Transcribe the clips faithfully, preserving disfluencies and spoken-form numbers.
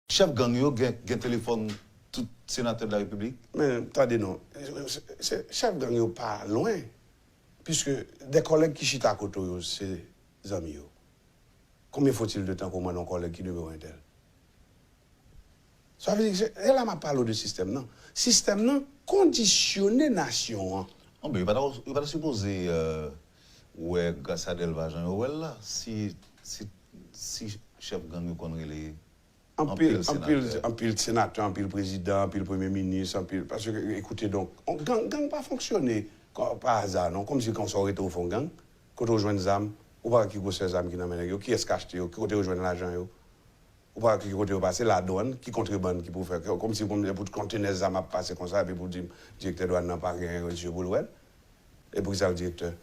Chèf gang yo gen, gen telefòn tout senatè de la repiblik? Men, tande non. Se, se, chèf gang yo pa lwen. Piske de kòlèg ki chita kote yo, se zanmi yo. Konbyen faut-il de temps pou w mande yon kòlèg ki nimewo entèl? Sa vle di, se, e la m ap pale w de sistèm nan. Sistèm nan kondisyone nasyon an. Non, men yo pa ta, yo pa ta sipoze euh, wè gras a Delva jan yo wè l la. Si, si, si chèf gang yo konn rele Anpil, anpil, anpil senatè, anpil prezidan, anpil premye minis, anpil. Paske, ekoute, donk, gang, gang pa fonksyone pa aza, non. Kòmsi konsa w rete w fè yon gang, kote w jwenn zam, ou pa wè ki gwosè zam ki nan men nèg yo, kiyès k achte yo, ki kote yo jwenn lajan yo. Ou pa wè ki kote yo pase, ladwann, ki kontrebann ki pou fè, kòmsi pou kontenè zam ap pase konsa, epi pou di m direktè dwann nan pa gen zye pou l wè l. E poukisa l direktè?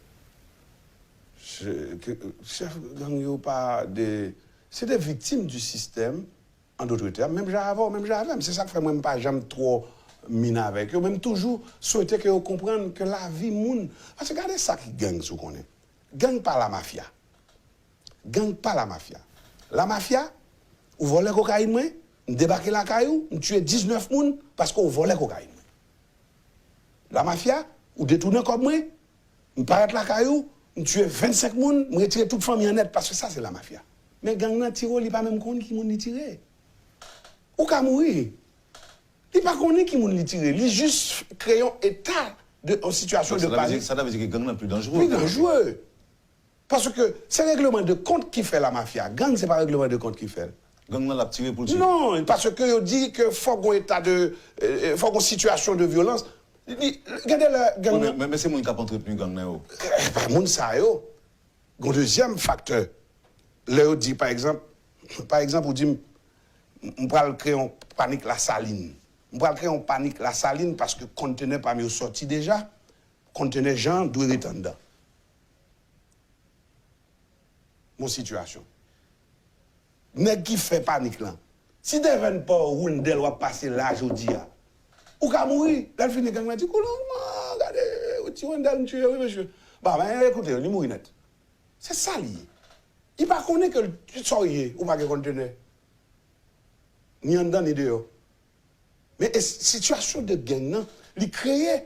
Chèf gang yo pa de. Se de viktim di sistèm. An dòt tèm, menm jan avè w, menm jan avè m. Se sa k fè mwen m pa janm twò min avèk yo, men m toujou swete ke yo konprann ke lavi moun. Paske gade sa ki gang, si w konnen. Gang pa lamafya. Gang pa lamafya. Lamafya, ou vòlè kokayin mwen, m debake lakay ou, m tiye diznèf moun paske w vòlè kokayin mwen. Lamafya, ou detounen kòb mwen, m parèt lakay ou, m tiye vennsenk moun, m retire tout fanmi an nèt, paske sa se lamafya. Men gang nan tire w, li pa menm konn ki moun li tire. Ou ka mouri. Li pa konnen ki moun li tire. Li jis kreye yon eta de yon sitiyasyon de panik. Sa ta vle di ke gang nan pli danjere. Pli danjere. Paske se regleman de kont ki fè lamafya. Gang se pa regleman de kont ki fè l. Gang nan l ap tire pou l tire. Non, paske yo di ke fòk gon eta de, fòk gon sitiyasyon de vyolans. Gade lè gang nan. Men se moun k ap antretni gang nan yo. Pa moun sa yo. Gon dezyèm faktè. Lè yo di, pa egzanp, pa egzanp, ou di m, m pral kreye yon panik Lasalin. M pral kreye yon panik Lasalin paske kontenè pa m yo sòti deja. Kontenè jan dwe ret anndan. Bon sitiyasyon. Nèg ki fè panik lan. Si Devèn pa w Wendèl w ap pase la jodi a, ou ka mouri. Lè l fini gang lan di, koulon man, gade, ti Wendèl m tiye wi mesye. Ba men ekoute, li mouri nèt. Se sa li ye. Li pa konnen ke sa w ye, ou pa gen kontenè. Ni anndan ni deyò. Men sitiyasyon de gang nan, li kreye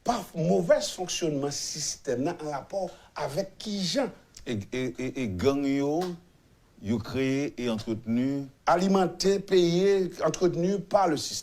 pa movèz fonksyonman sistèm nan an rapò avèk kijan. E, e, e, e gang yo, yo kreye e antretni. Alimante, peye, antretni pa le sistèm.